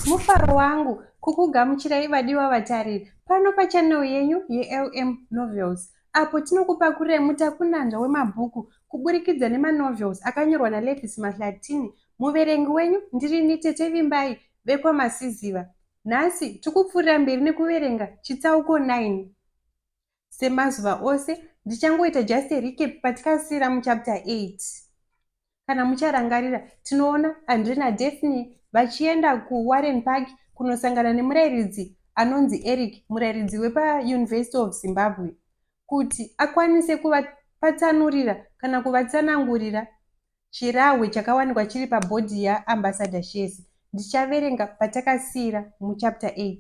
Mufaro wangu kukugamuchirai vadiwa vatariri pano pachannel yenyu yeLM Novels apo tinokupakurai mutakunanzva wemabhuku kuburikidza nemanovels akanyorwa naLevis Mahlatini. Muverengi wenyu ndirini Tete Vimbai vekwaMasiziva. Nhasi tikupfuurira mberi nekuverenga chitsauko 9. Semazuva ose, ndichangoita just a recap patikasiira muchapter 8. Kana mucharangarira, tinoona Andre naDaphne vachienda kuWarren Park kunosangana nemurairidzi anonzi Eric, murairidzi wepaUniversity of Zimbabwe, kuti akwanise kuvapatsanurira kana kuvatsanangurira chirahwe chakawanikwa chiri pabhodhi yaAmbassador Shezi. Ndichaverenga patakasiira muchapter 8.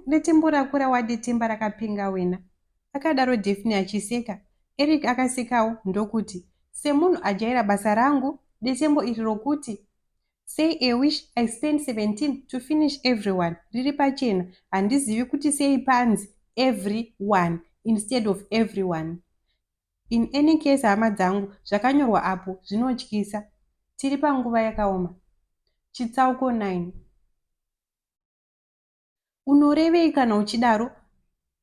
Detembo rako rawadetemba rakapenga wena, akadaro Daphne achiseka. Eric akasekawo ndokuti, Semunhu ajaira basa rangu, detembo iri rokuti Say a wish I spend 17 to finish everyone riri pachena. Handizivi kuti sei panzi every one instead of everyone. In any case hama dzangu, zvakanyorwa apo zvinotyisa. Tiri panguva yakaoma. Chitsauko 9. Unorevei kana uchidaro?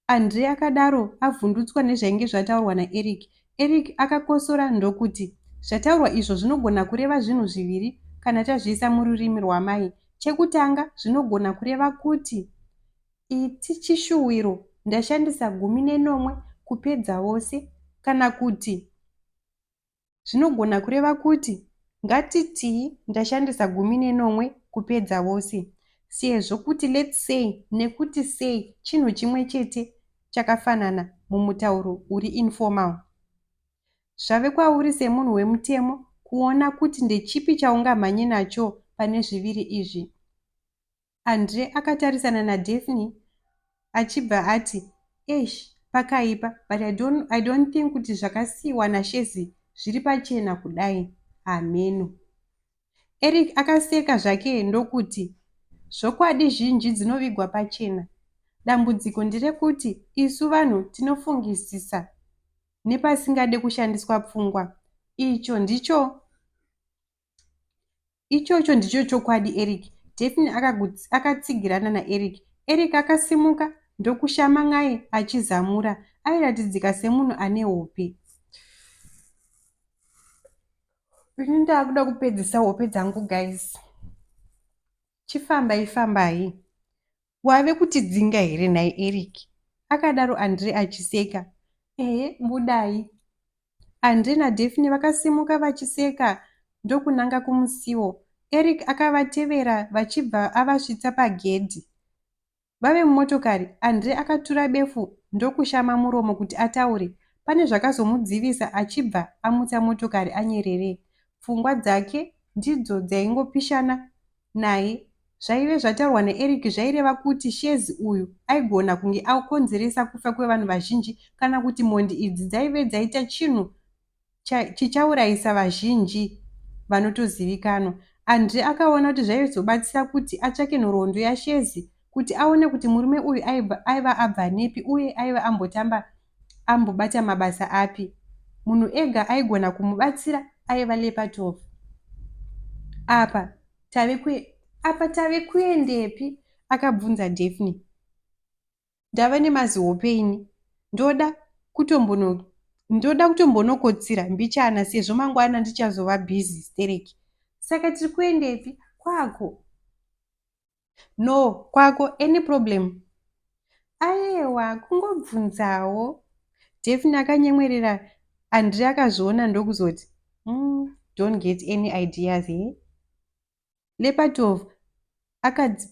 Andre akadaro avhundutswa nezvainge zvataurwa naEric. Eric akakosora ndokuti, Zvataurwa izvo zvinogona kureva zvinhu zviviri kana tazviisa mururimi rwamai. Chekutanga, zvinogona kureva kuti Iti chishuwiro ndashandisa 13 kupedza vose kana kuti zvinogona kureva kuti ngatitii ndashandisa 17 kupedza vose sezvo kuti let's say nekuti say chinhu chimwe chete chakafanana mumutauro uri informal. Zvave kwauri semunhu wemutemo kuona kuti ndechipi chaungamhanye nacho pane zviviri izvi. Andre akatarisana naDaphne achibva ati, Eish, pakaipa but I don't, I don't think kuti zvakasiiwa naShezi zviri pachena kudai. Hameno. Eric akaseka zvake ndokuti, Zvokwadi zhinji dzinovigwa pachena. Dambudziko nderekuti isu vanhu tinofungisisa nepasingade kushandiswa pfungwa. Icho ndicho Ichocho ndicho chokwadi Eric. Daphne akatsigirana naEric. Eric akasimuka ndokushama n'ai achizamura. Airatidzika semunhu ane hope. Ini ndakuda kupedzisa hope dzangu guys. Chifambai fambai. Wave kutidzinga here nhai Eric? Akadaro Andre achiseka. Ehe budai. Andre naDaphne vakasimuka vachiseka ndokunanga kumusiwo. Eric akavatevera vachibva avasvitsa pagedhi. Vave mumotokari, Andre akatura befu ndokushama muromo kuti ataure. Pane zvakazomudzivisa achibva amutsa motokari anyerere. Pfungwa dzake ndidzo dzaingopishana naye. Zvaive zvataurwa naEric zvaireva kuti Shezi uyu aigona kunge akonzeresa kufa kwevanhu vazhinji kana kuti mhondi idzi dzaive dzaita chinhu chichaurayisa vazhinji vanotozivikanwa. Andre akaona kuti zvaizobatsira kuti atsvake nhoroondo yaShezi kuti aone kuti murume uyu aiva abva nepi uye aiva ambotamba ambobata mabasa api. Munhu ega aigona kumubatsira aiva Lepatov. Apa tave kue apa tave kuendepi? akabvunza Daphne. Ndava nemazihope ini. Ndoda kutombono ndoda kutombonokotsira mbichana sezvo mangwana ndichazova busy stereki. Saka tiri kuendepi? Kwako. No, kwako any problem? Ayewa, kungobvunzawo. Daphne akanyemwerera Andre akazviona ndokuzoti, don't get any ideas he? Lepatov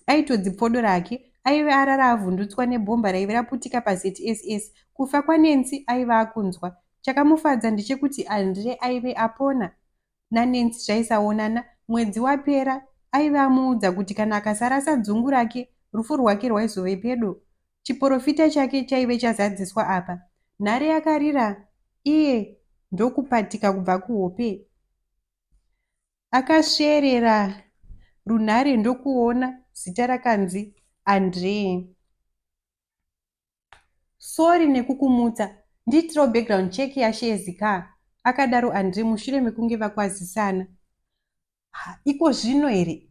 aitodzipfodora hake aive arara avhundutswa nebhomba raive raputika paZSS. Kufa kwaNancy aiva akunzwa. Chakamufadza ndechekuti Andre aive apona. naNancy zvaisaonana. Mwedzi wapera aive amuudza kuti kana akasarasa dzungu rake rufu rwake rwaizove pedo. Chiporofita chake chaive chazadziswa apa. Nhare yakarira iye ndokupatika kubva kuhope. Akasveerera runhare ndokuona zita rakanzi Andre. Sorry nekukumutsa, ndiitirewo background check yaShezi kaa, akadaro Andre mushure mekunge vakwazisana. Iko zvino here?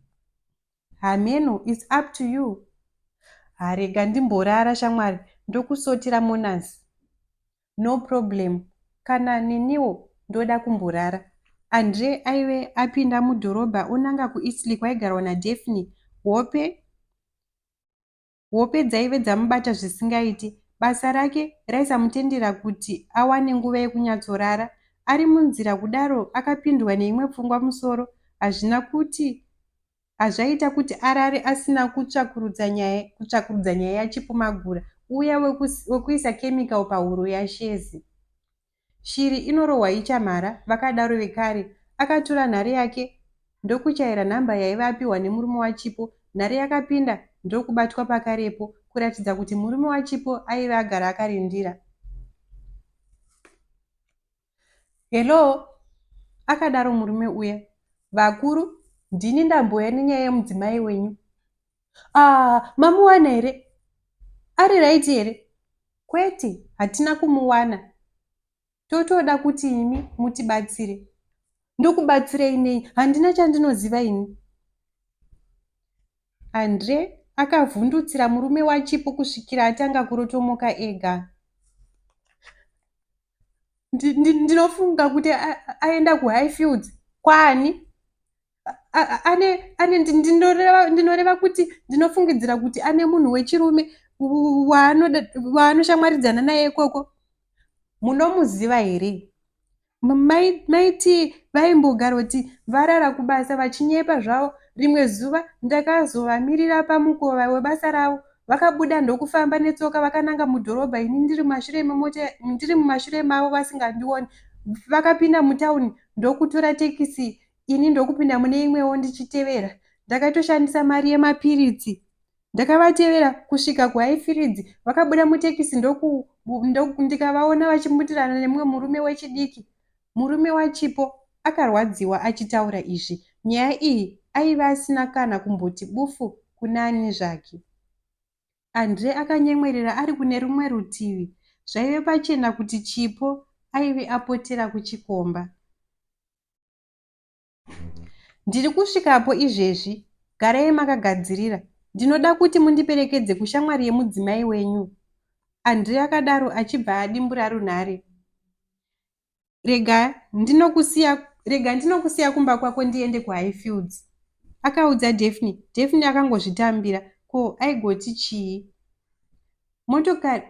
Hameno, it's up to you. Harega ndimborara shamwari, ndokusotera monasi. No problem, kana neniwo ndoda kumborara. Andre aive apinda mudhorobha onanga kuEastlea kwaigarwa naDaphne. Hope Hope dzaive dzamubata zvisingaite. Basa rake raisamutendera kuti awane nguva yekunyatsorara. Ari munzira kudaro akapindwa neimwe pfungwa musoro. Hazvina kuti hazvaita kuti arare asina kutsvakurudza nyaya kutsvakurudza nyaya yaChipo Magura uya wekuisa chemical pahuro yaShezi. Shiri inorohwa ichamhara, vakadaro vekare. Akatora nhare yake ndokuchaira nhamba yaive apihwa nemurume waChipo. Nhare yakapinda ndokubatwa pakarepo kuratidza kuti murume waChipo aive agara akarindira. Hello, akadaro murume uya. Vakuru, ndini ndambouya nenyaya yemudzimai wenyu. Ah, mamuwana here? Ari right here? Kwete, hatina kumuwana. Totoda kuti imi mutibatsire. Ndokubatsirei nei? Handina chandinoziva ini. Andre akavhundutsira murume waChipo kusvikira atanga kurotomoka ega. Ndinofunga kuti aenda kuHighfields. Kwaani? Ane ane ndinoreva ndinoreva kuti ndinofungidzira kuti ane munhu wechirume waanoshamwaridzana naye ikoko. Munomuziva here? Maiti vaimbogaroti varara kubasa vachinyepa zvavo. Rimwe zuva ndakazovamirira pamukova webasa ravo. Vakabuda ndokufamba netsoka vakananga mudhorobha ini ndiri mumashure memota ndiri mumashure mavo vasingandioni. Vakapinda mutauni ndokutora tekisi ini ndokupinda mune imwewo ndichitevera. Ndakatoshandisa mari yemapiritsi. Ndakavatevera kusvika kuHaifiridzi. Vakabuda mutekisi ndoku, ndoku, ndikavaona vachimbutirana nemumwe murume wechidiki. Murume waChipo akarwadziwa achitaura izvi. Nyaya iyi aive asina kana kumboti bufu kuna ani zvake. Andre akanyemwerera ari kune rumwe rutivi. Zvaive pachena kuti Chipo aive apotera kuchikomba. Ndiri kusvikapo izvezvi, garai makagadzirira. Ndinoda kuti mundiperekedze kushamwari yemudzimai wenyu. Andre akadaro achibva adimbura runhare. Rega ndinokusiya, rega ndinokusiya kumba kwako ndiende kuHighfields. Akaudza Daphne. Daphne akangozvitambira. Ko aigoti chii? Motokari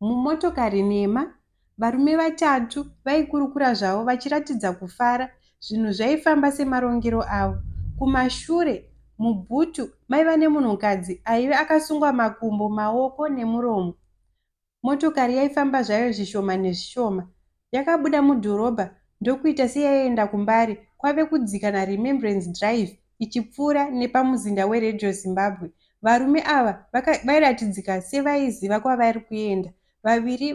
Mumotokari nhema, varume vatatu vaikurukura zvavo vachiratidza kufara. Zvinhu zvaifamba semarongero avo. Kumashure, mubhutu maiva nemunhukadzi aive akasungwa makumbo, maoko nemuromo. Motokari yaifamba zvayo zvishoma nezvishoma. Yakabuda mudhorobha ndokuita seyaienda kuMbare kwave kudzika naRemembrance Drive ichipfuura nepamuzinda weRadio Zimbabwe. Varume ava vairatidzika sevaiziva kwavari kuenda. Vaviri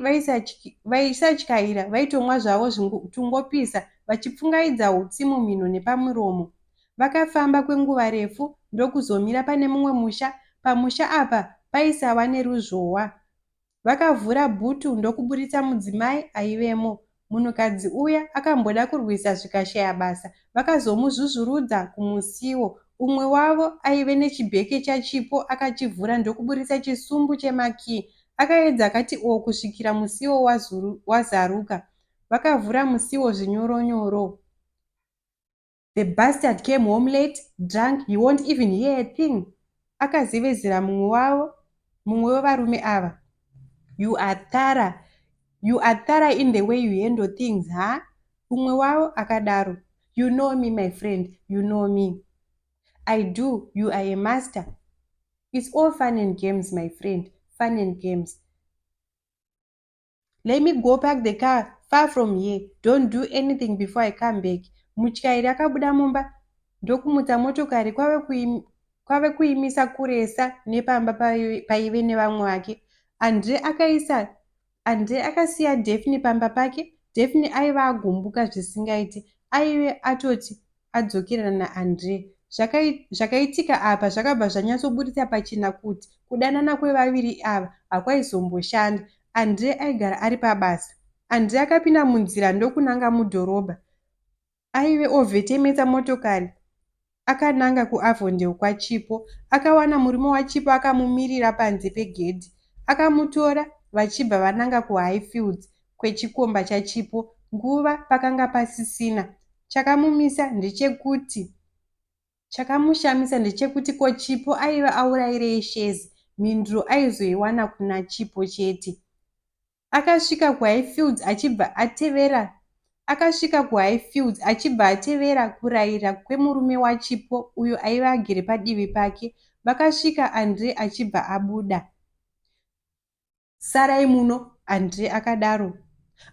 vaisatyaira vaitomwa zvavo tungopisa vachipfungaidza hutsi mumhino nepamuromo. Vakafamba kwenguva refu ndokuzomira pane mumwe musha. Pamusha apa paisava neruzhowa. Vakavhura bhutu ndokuburitsa mudzimai aivemo. Munhukadzi uya akamboda kurwisa zvikashaya basa. Vakazomuzvuzvurudza kumusiwo. Umwe wavo aive nechibheke chaChipo akachivhura ndokuburitsa chisumbu chemakii. Akaedza akati oo kusvikira musiwo wazaruka. Vakavhura musiwo zvinyoronyoro. The bastard came home late, drunk, he won't even hear a thing. Akazevezera mumwe wavo, mumwe wevarume ava. You are thorough. You are thorough in the way you handle things, huh? Umwe wavo akadaro. You know me, my friend. You know me. I do. You are a master. It's all fun and games, my friend. Fun and games. Let me go park the car far from here. Don't do anything before I come back. Mutyairi akabuda mumba ndokumutsa motokari kwave kuimisa kuresa nepamba paive nevamwe vake. Andre akaisa Andre akasiya Daphne pamba pake. Daphne aiva agumbuka zvisingaiti. Aive atoti adzokerana naAndre. Zvakaitika apa zvakabva zvanyatsoburitsa pachena kuti kudanana kwevaviri ava hakwaizomboshanda. Andre aigara ari pabasa. Andre akapinda munzira ndokunanga mudhorobha. Aive ovhetemesa motokari akananga kuAvondale kwaChipo. Akawana murume waChipo akamumirira panze pegedhi. Akamutora vachibva vananga kuHighfields kwechikomba chaChipo. Nguva pakanga pasisina. Chakamumisa ndechekuti Chakamushamisa ndechekuti ko Chipo aiva aurairei Shezi? Mhinduro aizoiwana kuna Chipo chete. Akasvika kuHighfields achibva atevera Akasvika kuHighfields achibva atevera kurayira kwemurume waChipo uyo aiva agere padivi pake. Vakasvika Andre achibva abuda. Sarai muno, Andre akadaro.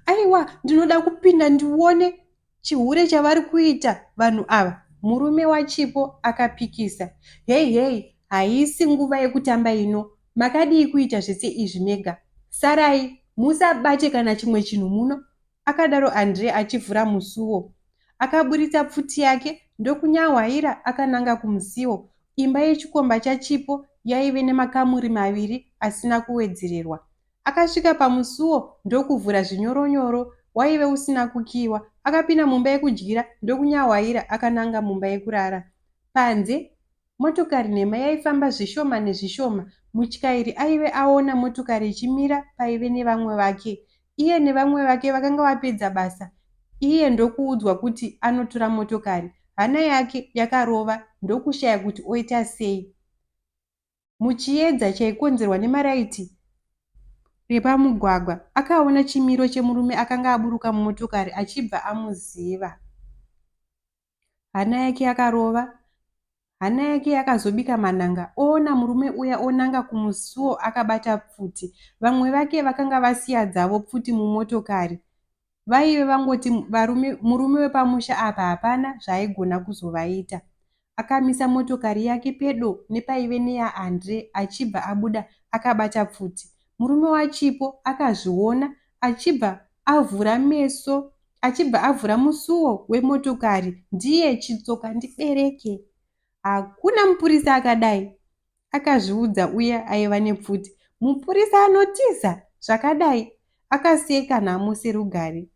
Aiwa, ndinoda kupinda ndione chihure chavari kuita vanhu ava, murume waChipo akapikisa. Hei hei, haisi nguva yekutamba ino. Makadii kuita zvese izvi mega? Sarai, musabate kana chimwe chinhu muno, akadaro Andre achivhura musuwo. Akaburitsa pfuti yake ndokunyahwaira akananga kumusiwo. Imba yechikomba chaChipo yaive nemakamuri maviri asina kuwedzererwa. Akasvika pamusuwo ndokuvhura zvinyoronyoro, waive usina kukiiwa. Akapinda mumba yekudyira ndokunyahwaira akananga mumba yekurara. Panze, motokari nhema yaifamba zvishoma nezvishoma. Mutyairi aive aona motokari ichimira paive nevamwe vake. Iye nevamwe vake vakanga vapedza basa iye ndokuudzwa kuti anotora motokari. Hana yake yakarova ndokushaya kuti oita sei. Muchiedza chaikonzerwa nemaraiti repamugwagwa, akaona chimiro chemurume akanga aburuka mumotokari achibva amuziva. Hana yake yakarova. Hana yake yakazobika mananga oona murume uya onanga kumusuo akabata pfuti. Vamwe vake vakanga vasiya dzavo pfuti mumotokari. Vaive vangoti varume, murume wepamusha apa hapana zvaaigona kuzovaita. Akamisa motokari yake pedo nepaive neyaAndre achibva abuda akabata pfuti. Murume waChipo akazviona achibva avhura meso achibva avhura musuwo wemotokari ndiye chitsoka ndibereke. Hakuna mupurisa akadai, akazviudza uya aiva nepfuti. Mupurisa anotiza zvakadai? Akaseka nhamo serugare.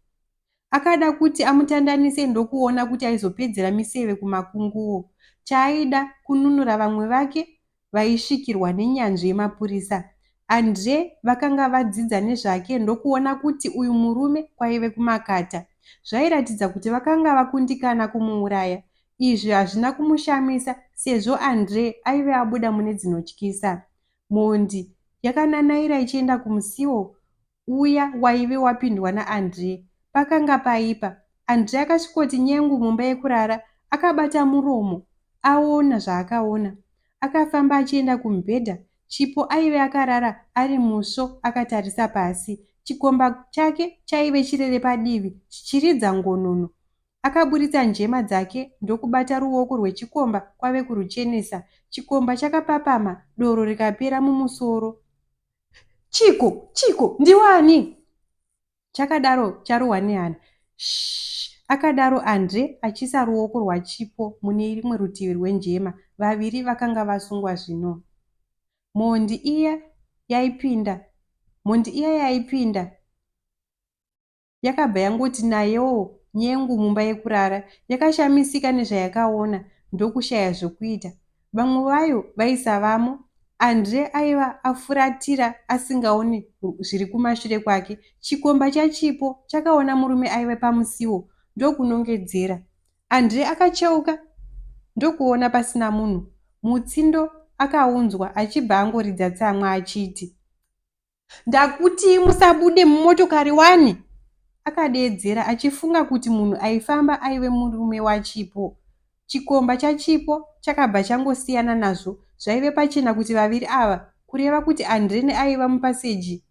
Akada kuti amutandanise ndokuona kuti aizopedzera miseve kumakunguwo. Chaaida kununura vamwe vake vaisvikirwa nenyanzvi yemapurisa. Andre vakanga vadzidza nezvake ndokuona kuti uyu murume kwaive kumakata. Zvairatidza kuti vakanga vakundikana kumuuraya. Izvi hazvina kumushamisa sezvo Andre aive abuda mune dzinotyisa. Mhondi yakananaira ichienda kumusiwo uya waive wapindwa naAndre. Pakanga paipa. Andre akasvikoti nyengu mumba yekurara akabata muromo aona zvaakaona. Akafamba achienda kumubhedha, Chipo aive akarara ari musvo akatarisa pasi. Chikomba chake chaive chirere padivi chichiridza ngonono. Akaburitsa njema dzake ndokubata ruoko rwechikomba kwave kuruchenesa. Chikomba chakapapama doro rikapera mumusoro. Chiko, Chiko, ndiwe ani? Chakadaro charohwa nehana. Shh, akadaro Andre achiisa ruoko rwaChipo mune rimwe rutivi rwenjema. Vaviri vakanga vasungwa zvino. Mhondi iya yaipinda, mhondi iya yaipinda. Yakabva yangoti nayowo nyengu mumba yekurara. Yakashamisika nezvayakaona ndokushaya zvokuita. Vamwe vayo vaisavamo. Andre aiva afuratira asingaoni zviri kumashure kwake. Chikomba chaChipo chakaona murume aive pamusiwo ndokunongedzera. Andre akacheuka ndokuona pasina munhu. Mutsindo akaunzwa achibva angoridza tsamwa achiti. Ndakutii musabude mumotokari wani? Akadeedzera achifunga kuti munhu aifamba aive murume waChipo. Chikomba chaChipo chakabva changosiyana nazvo. Zvaive pachena kuti vaviri ava, kureva kuti Andre neaiva mupaseji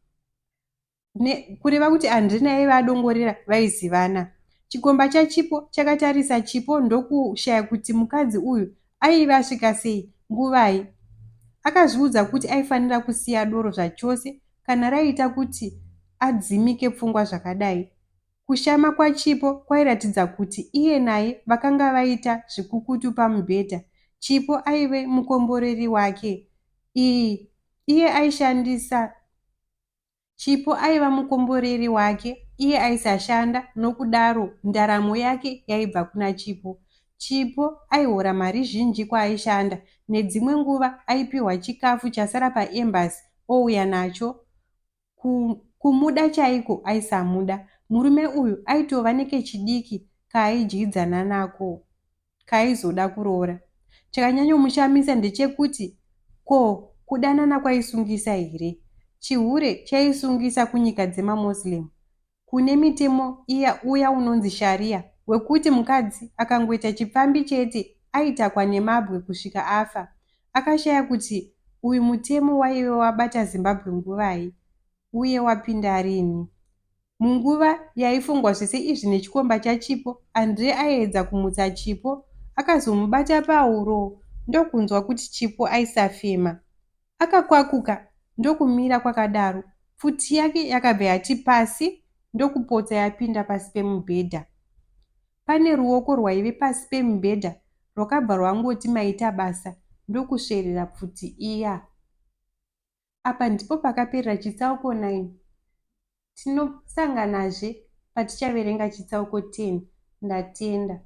ne, kureva kuti Andre neaiva adongorera vaizivana. Chikomba chaChipo chakatarisa Chipo ndokushaya kuti mukadzi uyu Aive asvika sei? Nguvai? Akazviudza kuti aifanira kusiya doro zvachose kana raiita kuti adzimike pfungwa zvakadai. Kushama kwaChipo kwairatidza kuti iye naye vakanga vaita zvikukutu pamubhedha. Chipo aive mukomboreri wake. Iyi iye aishandisa Chipo aiva mukomboreri wake, Iye aisashanda nokudaro ndaramo yake yaibva kuna Chipo. Chipo aihora mari zhinji kwaaishanda nedzimwe nguva aipihwa chikafu chasara paembassy ouya nacho. Kumuda chaiko aisamuda. Murume uyu aitova nekechidiki kaaidyidzana nako kaaizoda kuroora. Chakanyanyomushamisa ndechekuti ko kudanana kwaisungisa here? Chihure chaisungisa kunyika dzemaMoslem. Kune mitemo iya uya unonzi Sharia wekuti mukadzi akangoita chipfambi chete aitakwa nemabwe kusvika afa. Akashaya kuti uyu mutemo waive wabata Zimbabwe nguvai uye wapinda rini. Munguva yaifungwa zvese izvi nechikomba chaChipo, Andre aiedza kumutsa Chipo. Akazomubata pahuro ndokunzwa kuti Chipo aisafema. Akakwakuka ndokumira kwakadaro, pfuti yake yakabva yati pasi ndokupotsa yapinda pasi pemubhedha. Pane ruoko rwaive pasi pemubhedha rwakabva rwangoti maita basa ndokusverera pfuti iya. Apa ndipo pakaperera chitsauko 9. Tinosanganazve patichaverenga chitsauko 10. Ndatenda.